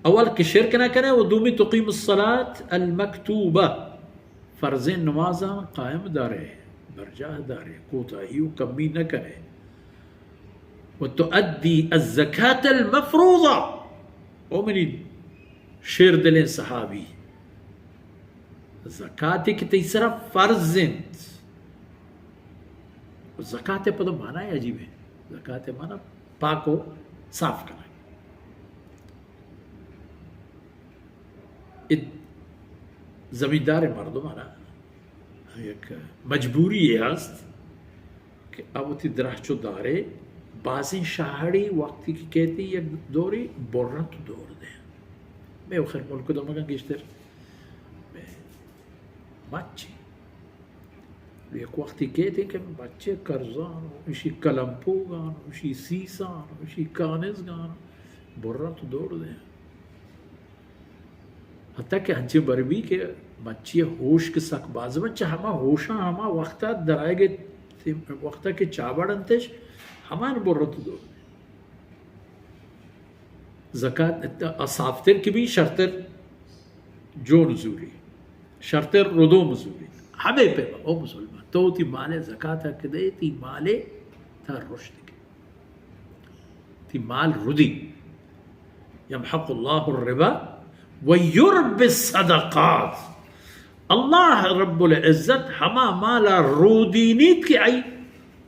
اول کہ شرک نہ کنے، و دومی تقیم الصلاة المکتوبہ، فرضیں نمازاں قائم دارے، برجاہ دارے، کوتاہی و کمی نہ کنے۔ و تؤدی الزکاة المفروضہ، او منی شیردلیں صحابی، زکاتے کہ تئی سرا فرض انت۔ زکات پدا معنی عجیب ہے۔ زکات معنی پاک و صاف کرنا۔ اے زمیندار مردمانا یک مجبوری یے ہست کہ آ وتی درہچو دارے، بازیں شہڑی وقتی کہ کیتی یک دوری برنت دور دے۔ مئے خیر ملک دمگاں گیشتر مئے مچی۔ یک وقتی کیتی کہ مچے کرزان، اشی کلمپوگان، اشی سیسان، اشی کانزگان، برنت دور دے۔ حتیٰ کہ ہنچیں بر بی کہ مچی ہوش کہ سک باز بنت، چہ ہما ہوشاں ہما وقتا درائگ، وقتا کہ چابڑ انتش، ہمان برنت دور۔ زکات ات-، صافتر کہ بی شرتر جون زوری، شرتر ردوم زوری۔ ہمے پیما او مسلمان، تو تی مال زکات کہ دے، تی مال تا رشد کے۔ تی مال ردی۔ یمحق اللہ الربا و یربی الصدقات۔ اللہ رب العزت ہما مالا رودینیت کہ آئی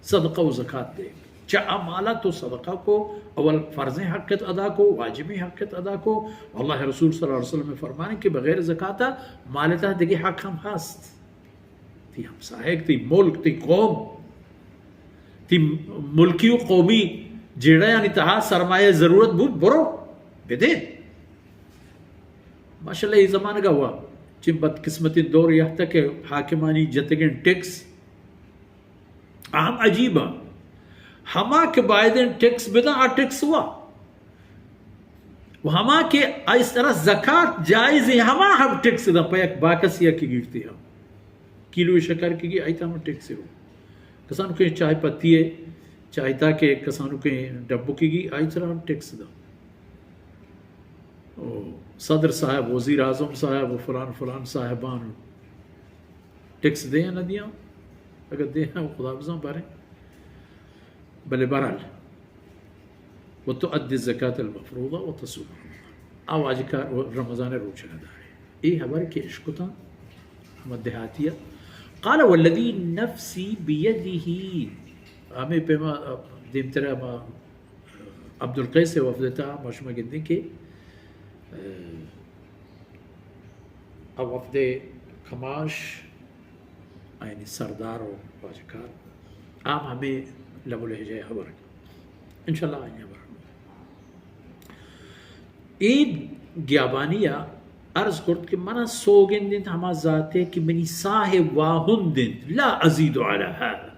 صدقہ و زکات دے۔ چہ آ مالا تو صدقہ کو، اول فرضیں حقت ادا کو، واجبیں حقت ادا کو۔ اللہ رسول صلی اللہ علیہ وسلم فرمانے کہ بغیر زکاتا مالتا دگہ حق ہم ہست۔ تی ہمساہگ، تی ملک، تی قوم، تی ملکی و قومی جیڑہ یعنی تہا سرمایہ ضرورت بود، برو بدے۔ ماشاءاللہ، اے زمانگا ہوا چہ بدقسمتی دور یہتا کہ حاکمانی جتگیں ٹیکس اہم عجیب ء۔ ہما کہ بایدیں ٹیکس بدن، آ ٹیکس وا۔ و ہما کہ آئی سرا زکات جائز ہیں، ہما ہم ٹیکس دن پہ یک باکسی ء کہ گیرتی ہم۔ کیلو شکر کی گی، آئی تا ہم ٹیکس رو۔ کسانو کہ چائے پتی ہے، چائے تا کہ کسانو کہ ڈبو کی گی، آئی سرا ہم ٹیکس دن۔ او صدر صاحب، وزیر اعظم صاحب و فلان فلان صاحبان ٹیکس دیں یا نہ دیاں؟ اگر دیں، خدا بزاں باریں۔ بلے بہرحال، و تؤدی الزکاة المفروضہ و تصوم رمضان۔ آ واجہ کار و رمضان روچہ دارے۔ اے حبر کہ اشکتاں ہما دیہاتی ء۔ قال والذی نفسی بیدہ، ہمے پیما دیمتر ہما عبدالقیس ء وفد ء تہا ما شما گندیں کہ، ء، آ وفد کماش، آیانی سردار و واجکار، آ ہم ہمے لب و لہجہ ء ہبر۔ انشاءاللہ آئی ہبر۔ اے گیابانی ء عرض کرت کہ منا سوگند انت ہما ذاتے کہ منی ساہ واہند انت، لا ازید علی هذا۔